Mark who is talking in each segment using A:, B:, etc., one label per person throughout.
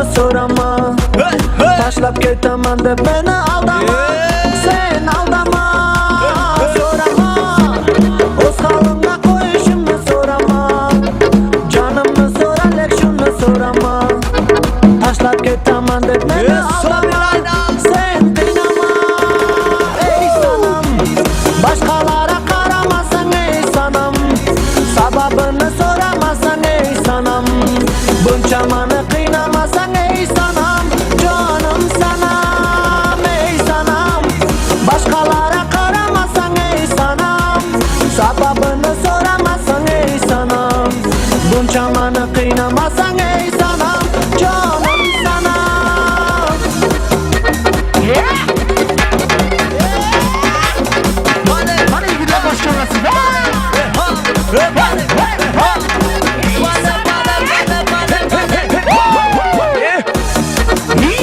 A: Shuni so'rama. Tashlab ketaman deb meni aldama. Sen aldama, so'rama. O'z holimga qo'yishimni so'rama. Jonimni so'ra, lek shuni so'rama. Tashlab ketaman deb meni aldama. Sen qiynama, ey sanam. Boshqalarga qaramasang, ey sanam. Sababini so'ramasang, ey sanam. Buncha mani qiynamasang, ey sanam. Jonim sanam, ey sanam. Boshqalarga qaramasang, ey sanam. Sababini so'ramasang, ey sanam. Buncha mani qiynamasang, ey sanam. Jonim sanam.
B: Mana yigitlar boshqarmasi.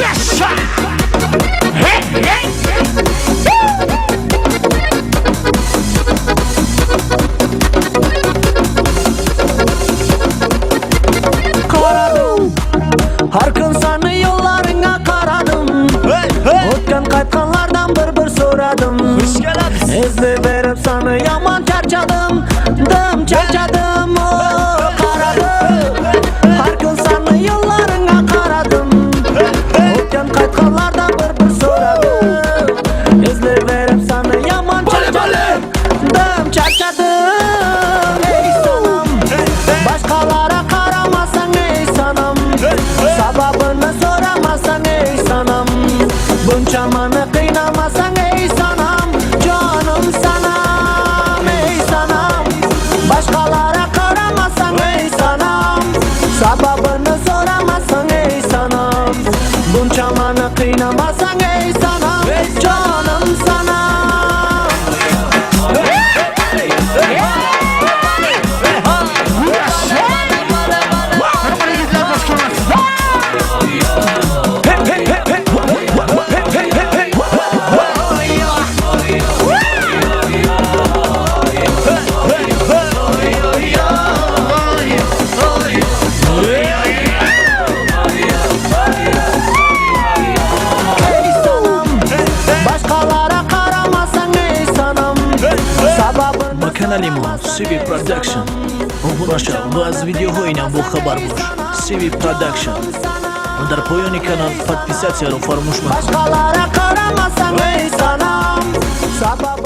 B: Yasha! Hey, hey!
A: Qaradim, har kun sani yo'llaringga qaradim. O'tgan qaytganlardan bir-bir so'radim. Izlayverib sani yomon charchadim, dim charchadim, o qaradim. Har kun sani yo'llaringga qaradim. O'tgan qaytganlardan bir-bir so'radim. Izlayverib sani yomon charchadim, dim charchadim, ey sanam. Boshqalarga qaramasang, ey sanam. Sababini so'ramasang, ey sanam. Buncha mani qiynamasang, ey sanam. Jonim sanam, ey sanam. Boshqalarga qaramasang, ey sanam. Sababini so'ramasang, ey sanam. Buncha mani qiynamasang, ey sanam. Jonim sanam.
B: Mana yigitlar boshqarmasi.
A: Ey sanam, boshqalarga qaramasang, ey sanam. Sababini
C: Ба канали мо CV Production обуна шав ва аз видеоҳои нав бохабар бош. CV Production ва дар поёни канал подписаться ро фаромӯш макун.
A: Boshqalarga qaramasang, ey sanam. Sabab